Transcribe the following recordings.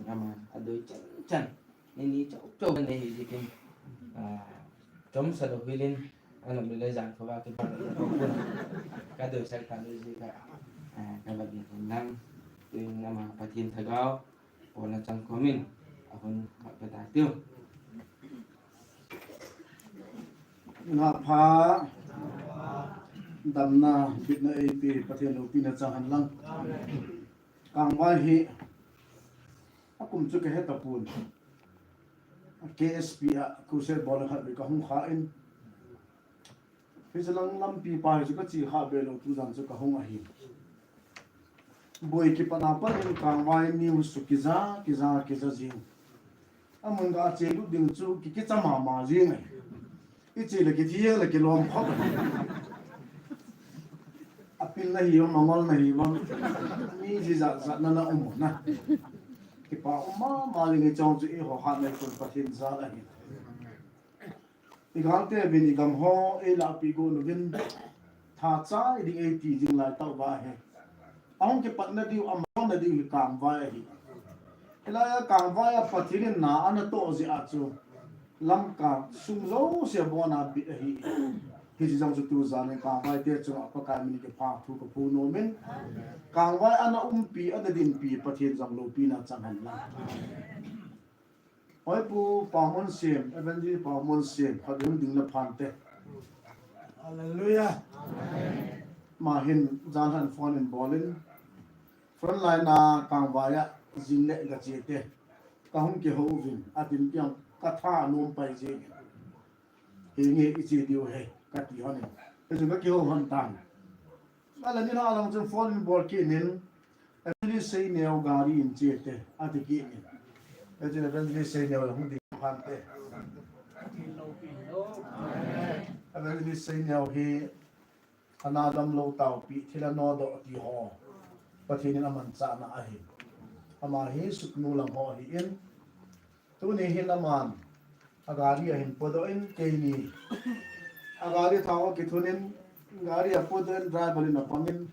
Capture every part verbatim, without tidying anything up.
Ama adoi chan chan. Nini chau chau nei hi jikin. Ah, chom sa lo hilin. Anam le jan khova ki ba lo ko pun. Ka doi sak ta lo jika. Ah, ka ba bi nang. Tuin ama Pathen thagau. Pona chang komin. Ahun ma pa ta tiu. Nga pha damna bitna eipe Pathen loupina chang hen lang. Kangvai hi akum chu ka he tapon. K S P a crusade bol khat ve ka hung kha in. Hiche lang lampi pa hi chu ka che kha ve lou, tujan chu ka hung ahi. Boi kipatna pat in Kangvai news chu kija, kija, kija jing. Amun ga che lut ding chu ki, kicha mama jing ahi. I che le kithi le kilom khop. Apilna hi um, angolna hi um. Mi jijat jat na na um na. Kipa um mama jing, hiche chu eiho hatna a kon Pathen jal ahi. I galte uvin i gam ho eilahpeh got uvin, tha chai ding eiti jing lai tauva ahi. Ahung kipatna diu, amang na diu hi Kangvai ahi. Hilai a Kangvai a Pathen in na ana toh jeh a chu, Lamka sung jouse a bon a bit ahi. Hiche jong chu tujan in Kangvai te chunga Pakai min kipathu ka phong nom in. Kangvai ana umpi, ana dinpi Pathen jong loupina chang hen lang. Oi pu Paomunsiem, Evangelist Paomunsiem, khat hung ding le phante. Hallelujah. Ama hin jan han phone in bol in. Frontline a Kangvai a jing le ga che te. Ka hung kihou uvin, atin piang ka tha nom pai jing. Henge i che diu ahi, ka ti hon in. Hichun ka kihou hon tan. Ala ni la lang chun phone in bol kit in, Evangelist Seineo gari in che te, ati kit in. Hichun Evangelist Seineo hung ding phante. Evangelist Seineo hi ana damlou taopi, thil anodoh ti ho Pathen in amanchahna ahi. Ama hi Sugnu lam ho ahin, tuni hin aman agari ahin podoh in, keini agari thao kithun in, gari apodoh in, driver in apang in,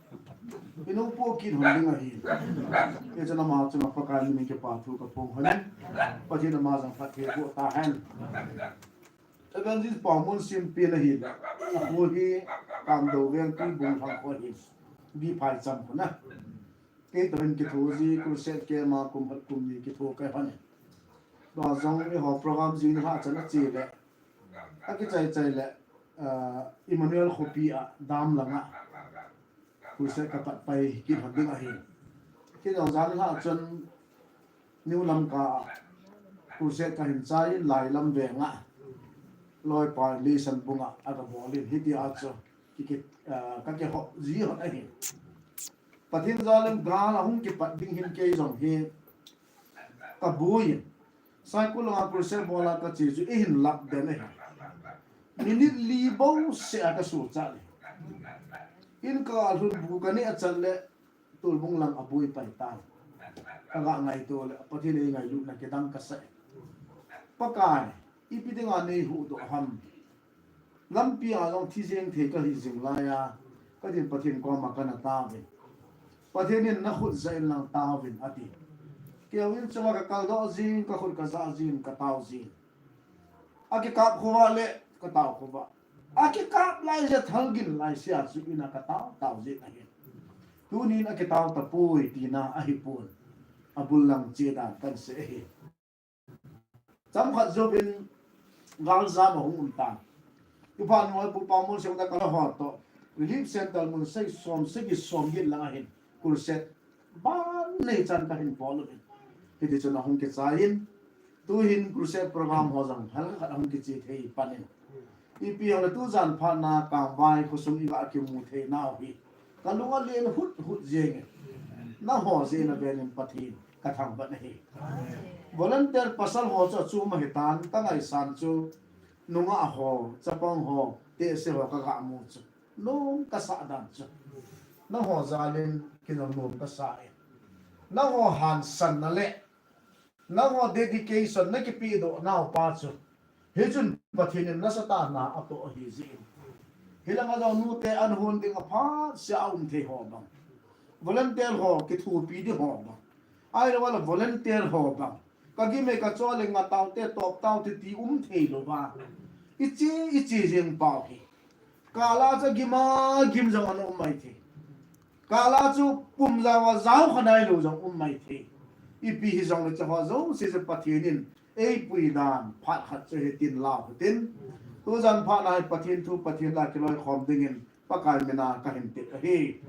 inu po kit hon ding ahi. Hichun ama chunga Pakai min in kipathu ka phong hon in, Pathen in ama jong phatthei boh tahen. Evangelist Paomunsiem pen ahi, akhu hi Kamdou Veng Tuibung Lhang kho ahi, Biphaicham kho na. Kei toh hin kitho ji, crusade camp a kum khat kum ni kitho ka hi hon in. Tua jong eiho program jing lhah chan a che le, akichai chai le, ah, Emmanuel khopi a dam langa crusade ka pat pai kit hon ding ahi. Kei jong jan lhah chun New Lamka a crusade ka hin chai in, Lailam veng a, Loipai Leisanbung a, aga bol in, hitia chu ki, ki, ah, ka kihou ji hon ahi. Pathen jal in gal ahung kipat ding hin kei jong hi ka boi in. Saikul langa crusade bol a ka che chu eihin lap den ahi. Minute li bouseh a ka suchat le, in ka lhun bu ka neh a chat le, Tuibung lang aboi pai tan. Ka ga ngaito le, Pathen in eingailutna kidang ka sa e. Pakai, ipi dinga nei huhdoh ham. Lampi a jong thi jeng thei ka hi jing lai a, ka din Pathen koma kana taovin. Pathen in na khut jah in lang taovin ati. Keu in chunga ka kaldoh jing, ka khut ka jah jing, ka tao jing. Akikap khova le, ka tao khova. Akikap lai jeh a thal gin lai sea chu in a ka tao, tao jeh ahi. Tunin akitao tapoi tina ahipon. Abul lang che dan kan sei ahi. Chomkhat jouvin galjam ahung um tan. Tupa noi Pu Paomunsiem toh ka ho toh Relief Center mun sei som, sagi som get lang ahin crusade ban nei chan ka hin bol uvin. Hiti chun ahung kichai in, tuhin crusade program ho jong halkhat ahung kiche thei pan in. Ipi hile tujan phat na Kangvai khosung iga kimu thei nau hi ka lung alen hut hut jeng e. Nangho jeh in avel in Pathen ka thangvah nahi. Volunteer pasal ho chu achom ahitan, ka ngaisang chu nungah ho, chapang ho, tehse ho ka ga mu chu nom ka sah dan chu. Nangho jal in kinung nom ka sa e. Nangho hansanna le nangho dedication na kipedoh nau pa chu, hichun Pathen in nasatah a na atoh ahi jeh in. Hilanga jong nute an hon ding aphat sea aum thei ho bang, volunteer ho kithopi ding ho bang, Ahilou le volunteer ho bang. Ka gim e, ka chol e, nga taute, top taute ti um thei lou va. Ichi, ichi jeng pau hi. Kala chu gima, gim jong ana um mai thei. Kala chu pum jaova jao kha nailou jong um mai thei. Ipi hijongle chu ho jouse chu Pathen in eipui dan phat khat chu hitin lau hitin. Tujan phat na hi Pathen thu, Pathen la kiloikhom dingin Pakai mina kahin tep ahi.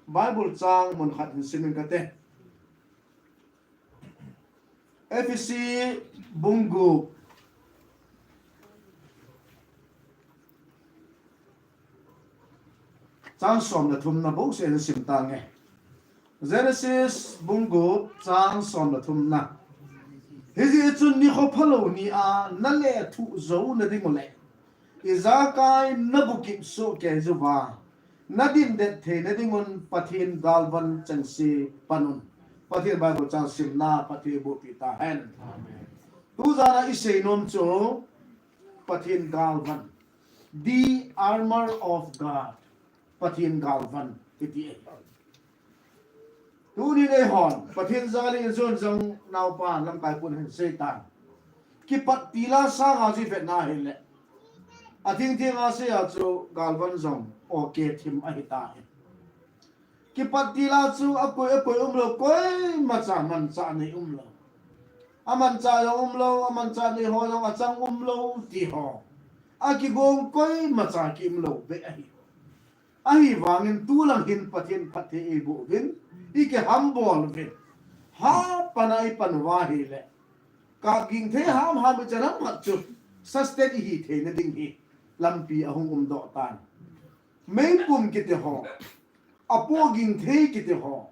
Bible chang mun khat hin simin kate. Ephesi bung gup chang som le thumna bouseh hin sim tange. Genesis bung gup chang som le thumna. Hijeh chun nikho phalou nia nalethuh jou nading uleh, ijakai nabukip soh kei jouva, nadindet theina dingun Pathen galvan chengse panun. Pathen Bible chang simna Pathen bohpi tahen. Tujana isei nom chu Pathen galvan. The armor of God. Pathen galvan. Iti e. Tuni nei hon, Pathen jal in jon jong naupa lamkai pun hin sei tan. Kipat tila sanga ji vet na hile. Athing thing a sei a chu galvan jong okay thim ahi tahen. Kipat tila chu akoi, akoi umlou, koimacha manchah nei umlou. Amanchah jong umlou, amanchah nei ho jong achang umlou ti ho. Akigong koimacha ki umlou beh ahi. Ahivangin tulang hin Pathen phatthei eiboh uvin, ikihambol uvin. Hapan a ipan uva hile. Kap ging thei ham ham ichan ham khat chu. Sustain ihi theina ding hi. Lampi ahung umdoh tan. Meipum kiti ho. Apo ging thei kiti ho.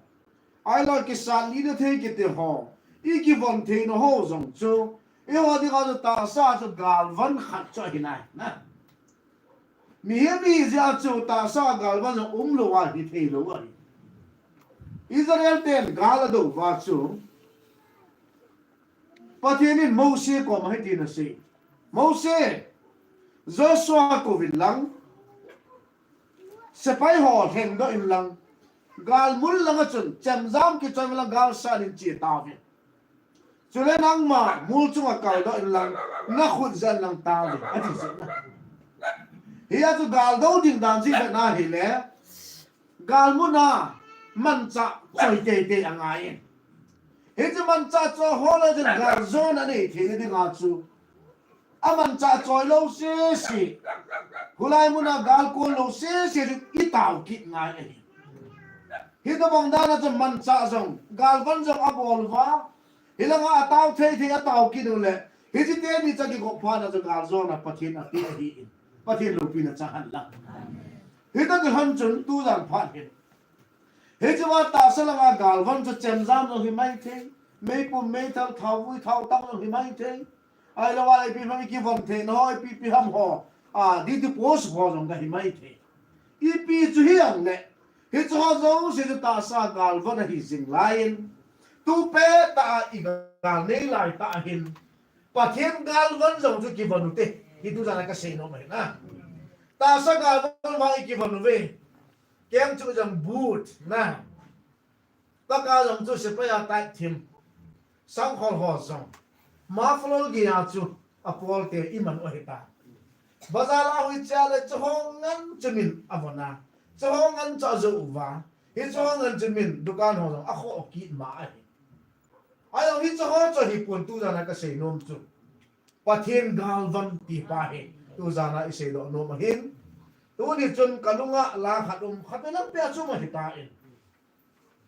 Ahilou kisat lina thei kiti ho. Ikivon theina ho jong chu. Eiho dinga chu tahsa chu galvan khat chu ahi nai. Na. Mihem ihi jeh a chu tahsa galvan jong umlou a hithei lou ahi. Israel ten gal adou uva chu Pathen in Mose koma hitin asei. Mose, Joshua kouvin lang, sepai ho lhengdoh in lang, galmun langa chun chemjam kichoi in lang galsat in che tauvin. Chule nangma mol chunga kaldoh in lang, nakhut jeh in lang tauvin, ati jeh in. Hia chu gal dou ding dan ji vet na hile, galmun a manchah choi teitei angaiyin. Hiche manchah chu ahol a chun galjona anei theina dinga chu. Amanchah choi lou sese. Hulai muna gal kon lou sese chu itao kit ngai ahi. Hitobang dan a chu manchah jong, galvan jong abol uva. Hilanga atao thei thei atao kit uleh. Hiche teni chu akigop phat a chu galjona Pathen ape ahin. Pathen loupina chang hen lang. Hita kilhon chun tujan phat hin. Hichea tahsa langa galvan chu chemjam jong hi maithei. Meipum, meithal, thaovui, thaotang jong hi maithei. Ahilou a ipi ham ikivon theina ho, ipi ipi ham ho. A, di di post ho jong kahi maithei. Ipi chu hijongle. Hiche ho jouse chu tahsa galvan ahi jing laiyin. Tupet tah a igal nei lai tah hin. Pathen galvan jong chu kivon ute. Hi tujan a kasei nom ahi na. Tahsa galvan vang ikivon uve. Keng chu jong boot na. Paka jong chu sepai a tai thim. Sangkhol ho jong. Muffler gei a chu apolte iman u ahitai. Bazar a hung che le chu ho ngen chu min avon a. Chu ho ngen chu ajou uva. Hichu ho ngen chu min dukan ho jong akhoh kit ma ahi. Ajong hichu ho chu hipon tujan a kasei nom chu. Pathen galvan ti pa hi. Tujan a isei doh nom ahin. Tuni chun kalunga la khat um khat lampi a chu ma hitan.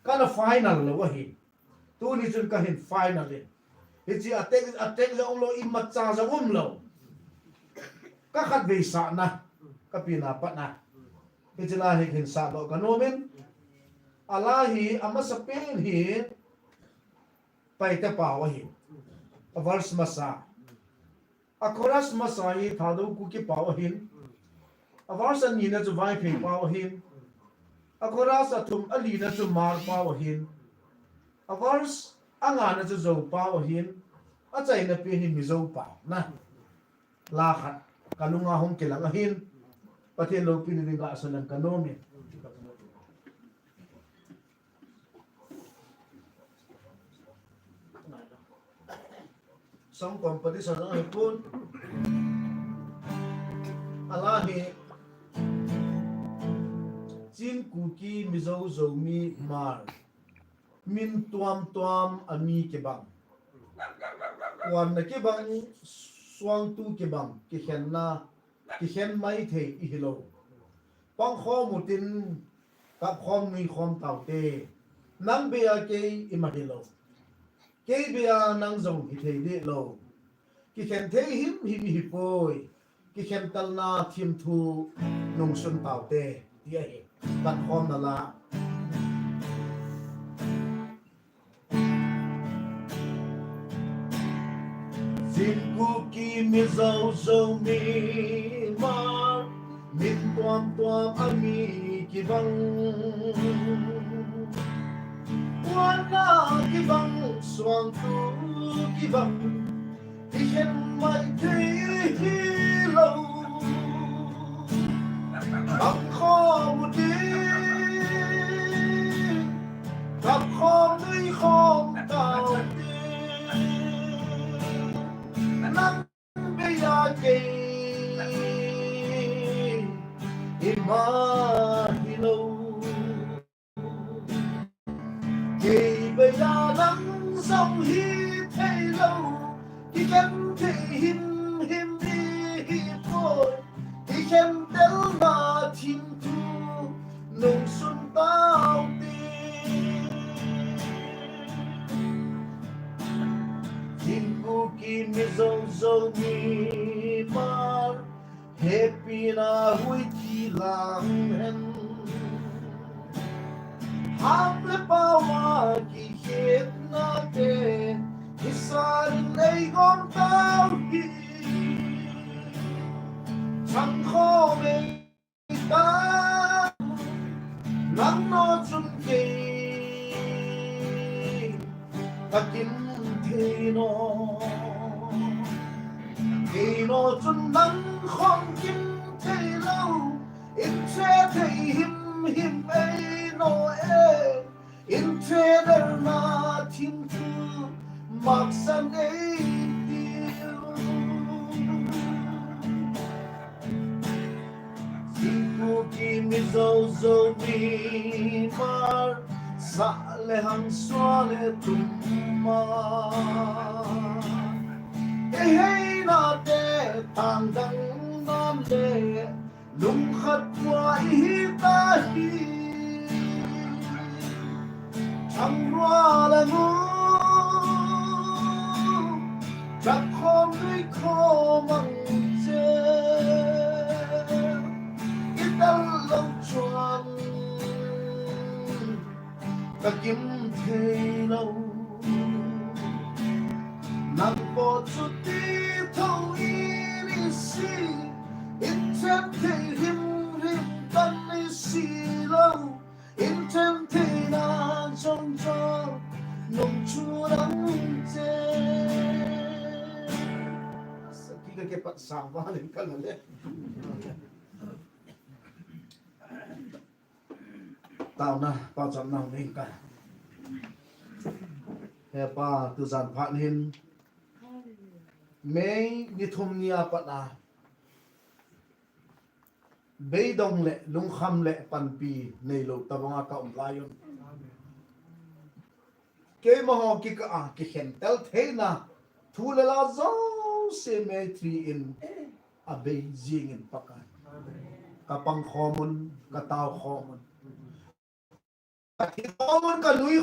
Kana final lou ahi. Tuni chun kahin final in. Hiche attack, attack jong umlou, imacha jong umlou. Ka khatvei sahna, ka pina patna. Hiche la hi hin sah doh kanom in. A la hi amasapen hi Paite pao ahi. A verse masa. A chorus masa hi Thadou Kuki pao ahin. A verse anina chu Vaiphei pao ahin. A chorus athum alina chu Hmar pao ahin. A verse angana chu Zou pao ahin. Achaina pen hi Mizo pao na. La khat kalunga hung kilang ahin. Pathen loupina ding gasei lang kanom in. Song competition a hi pun. Ala hi Chin Kuki Mizo Zomi Hmar. Min tuam tuam a mi kibang. Kuan na kibang, suang tu kibang, kikhen na, kikhen mai thei i hi lo. Pang khom u tin, kap khom nui khom tau te. Nang bia kei i ma hi lo. Kei bia nang zong hi thei le lo. Kikhen thei him him i hi poi. Kikhen talna thim thu nung sun tau te. Ti a hi. Kan khom na la. Chin Kuki Mizo Zomi Hmar, min tuam tuam a mi kibang. Kuan na kibang, suang tu kibang. Kikhen mai thei hi lo. Bang khom u ti. Kap khom nui khom tau ti. Nang bia kei i ma hi lo. Kei bia nang zong hi thei lo. Kikhen thei him him i hi poi. Kikhen telna thim thu nung sun tau ti. Chin Kuki Mizo Zomi Hmar. Happy na hui ti lang hen. Ham le pau a kikhetna te, hi sa rin ei gom tau hi. Chang khom ei ta, nang no chun kei ka kim thei no. Kei no chun nang khom kim thei lo. In che thei him him ei no e. In che der na thim thu maksan ei tiu. Chin Kuki Mizo Zomi Hmar, sa le hang sua le tum ma. Ei hei na te tang dang nam le lungkhat pua i hi ta hi. Chang rua le mu, chak khom nui khom ang che. I tal lo chuan ka kim thei lo. Nang po chu ti tho i ni si, in chen thei him him kan ni si lo. In chen thei na chong chong nung chu nang che. Sa ki ka ke pat sang va len ka la le. Tauna, pachamna ning ka. He Pa, tuzan phat hin May ni thum ni a pat a beidong le lungkham le panpi neilou tabanga ka um lai un. Keima ho kikah a kikhentel theina thu le la jouse May three in abei jingin Pakai. Ka pang khom un, ka tao khom un. Ka thi khom un, ka nui